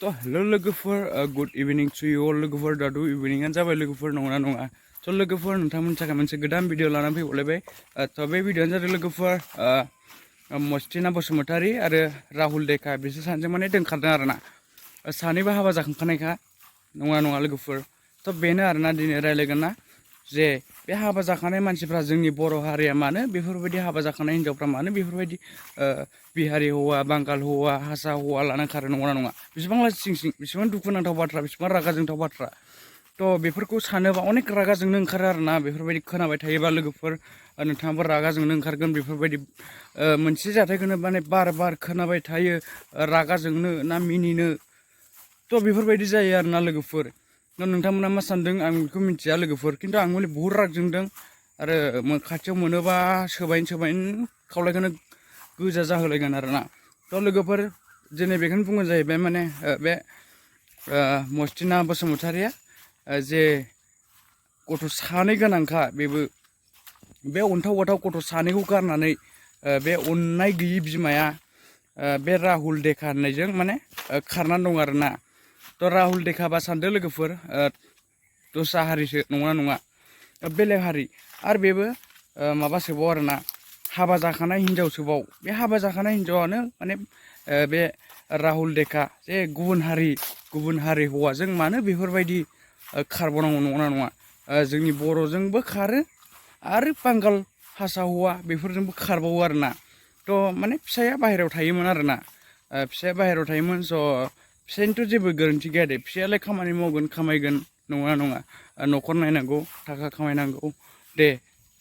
तो हेलो लोगोफोर good evening to you अल लोगोफोर दाथ' इभिनिंआनो जाबाय लोगोफोर नंगौना नङा थ' लोगोफोर नोंथांमोननि थाखाय मोनसे गोदान भिडिअ लानानै फैबावलायबाय थ' बे भिडिअआनो जादों लोगोफोर मस्टिना बसुमतारी आरो राहुल देका बिसोर सानैजों माने दोनखारदों आरोना सानैबो हाबा जाखांखानायखा नङा लोगोफोर थ' बेनो आरोना दिनै रायलायगोन ना जे बे हाबा जाखानाय मानसिफ्रा जोंनि बर' हारिया मानो बेफोरबायदि हाबा जाखानाय हिनजावफ्रा मानो बेफोरबायदि बिहारि हौवा बांगाल हौवा हारसा हौवा लाना खारो नंगौना नङा बेसेबां लासिंसिं बेसेबां दुखुनांथाव बाथ्रा बेसेबां रागा जोंथाव बाथ्रा थ' बेफोरखौ सानोबा अनेक रागा जोंनो ओंखारो आरोना बेफोरबायदि खोनाबाय थायोबा लोगोफोर नोंथाङाबो रागा जोंनो ओंखारगोन बेफोरबायदि मोनसे जाथायखौनो माने बार खोनाबाय थायो रागा जोंनो ना मिनिनो थ' बेफोरबायदि जायो आरोना लोगोफोर नोंथांमोना मा सानदों आं बेखौ मिथिया लोगोफोर खिन्थु आं हले बहुद राग जोंदों आरो खाथियाव मोनोबा सोबायनो खावलायखौनो गोजा जाहोलायगोन आरोना थ' लोगोफोर दिनै बेखौनो बुङो जाहैबाय माने बे मस्टिना बसुमतारीया जे गथ' सानै गोनांखा बेबो बे अन्थाव बाथाव गथ' सानैखौ गारनानै बे अननाय गैयि बिमाया बे राहुल देका होननायजों माने खारनानै दं आरोना थ' राहुल देकाबा सानदो लोगोफोर दस्रा हारिसो नङा बेलेग हारि आरो बेबो माबासोबाव आरोना हाबा जाखानाय हिनजावसोबाव बे हाबा जाखानाय हिनजावानो माने बे राहुल देका जे गुबुन हारि हौवाजों मानो बेफोरबायदि खारबावनांगौ नङा जोंनि बर'जोंबो खारो आरो बांगाल हारसा हौवा बेफोरजोंबो खारबावो आरोना थ' माने फिसाया बाहेरायाव थायोमोन आरोना फिसाया बाहेरायाव थायोमोन स' फिसायनिथ' जेबो गोरोन्थि गैया दे फिसायालाय खामानि मावगोन खामायगोन नङा न'खर नायनांगौ थाखा खामायनांगौ दे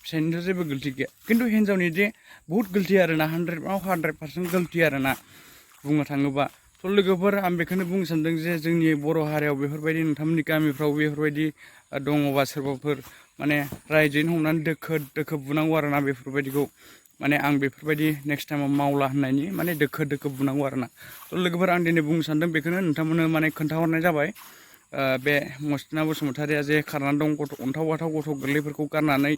फिसायनिथ' जेबो गोरोन्थि गैया खिन्थु हिन्जावनि जे बहुद गोरोन्थि आरोना 100% गोरोन्थि आरोना बुंनो थाङोबा थ' लोगोफोर आं बेखौनो बुंनो सानदों जे जोंनि बर' हारियाव बेफोरबायदि नोंथांमोननि गामिफ्राव बेफोरबायदि दङबा सोरबाफोर माने रायजोयैनो हमनानै दोखो बुनांगौ आरोना बेफोरबायदिखौ माने आं बेफोरबायदि नेक्स्ट टाइमाव मावला होननायनि माने दोखो बुनांगौ आरोना थ' लोगोफोर आं दिनै बुंनो सानदों बेखौनो नोंथांमोननो माने खोन्थाहरनाय जाबाय बे मस्टिना बसुमतारीया जे खारनानै दं गथ' अन्थाव बाथाव गथ' गोरलैफोरखौ गारनानै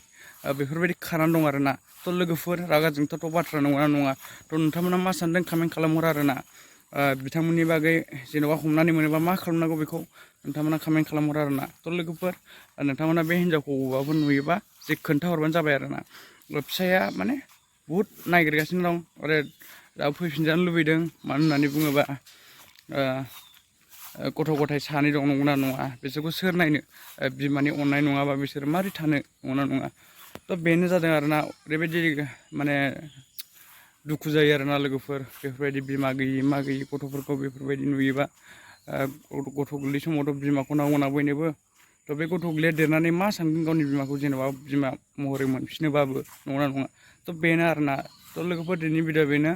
बेफोरबायदि खारनानै दं आरोना थ' लोगोफोर रागा जोंथावथाव बाथ्रा नङा थ' नोंथांमोना मा सानदों कमेन्ट खालामहर आरोना बिथांमोननि बागै जेन'बा हमनानै मोनोबा मा खालामनांगौ बेखौ नोंथांमोना कमेन्ट खालामहर आरोना थ' लोगोफोर नोंथांमोना बे हिनजावखौ बबावबाफोर नुयोबा जे खोन्थाहरबानो जाबाय आरोना फिसाया माने बहुद नागिरगासिनो दं आरो दा फैफिनजानो लुबैदों मानो होननानै बुङोबा गथ' गथाय सानै दं नंगौना नङा बिसोरखौ सोर नायनो बिमानि अननाय नङाबा बिसोर मारै थानो नङा थ' बेनो जादों आरोना ओरैबायदि माने दुखु जायो आरोना लोगोफोर बेफोरबायदि बिमा गैयि मा गैयि गथ'फोरखौ बेफोरबायदि नुयोबा गथ' गोरलै समावथ' बिमाखौ नांगौना बयनोबो थ' बे गथ' गोरलैया देरनानै मा सानगोन गावनि बिमाखौ जेनेबा बिमा महरै मोनफिनोबाबो नङा थ' बेनो आरोना थ' लोगोफोर दिनैनि भिडिअ बेनो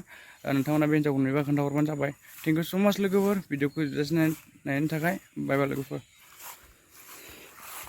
नोंथांमोना बे हिनजावखौ नुयोबा खोन्थाहरबानो जाबाय थेंक इउ स' माच लोगोफोर भिडिअखौ जोबजासिम नायनायनि थाखाय बाय बाय लोगोफोर